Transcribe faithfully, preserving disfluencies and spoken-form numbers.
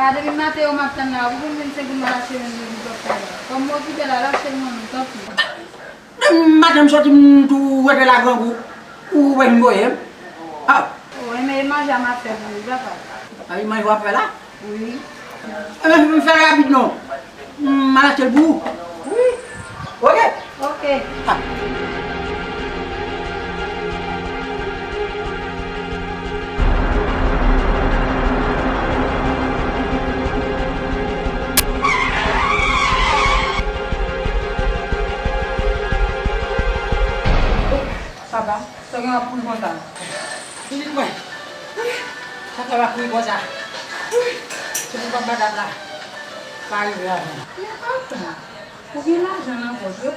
A, depi maten yo m ap tann la, ou konn vin se pou m al achte menm depi w ap fè la. Kòm m okipe la, al achte l mwen menm, tanpri. Depi maten m soti m tou rete la grangou. Ou pa vin voye m. A. O, enben e manje a m ap fè pou ou, papa. A, e manje w ap fè la? Wi. Enben, m fè rapid non. M al achte l pou ou. Wi. Oke? Oke. A. Papa, sa gen w ap kouri konsa? Pitit mwen. Sa fè w ap kouri konsa? Se pou papa dam la pa rive avan. Men antann, ou gen lajan nan pòch ou, yo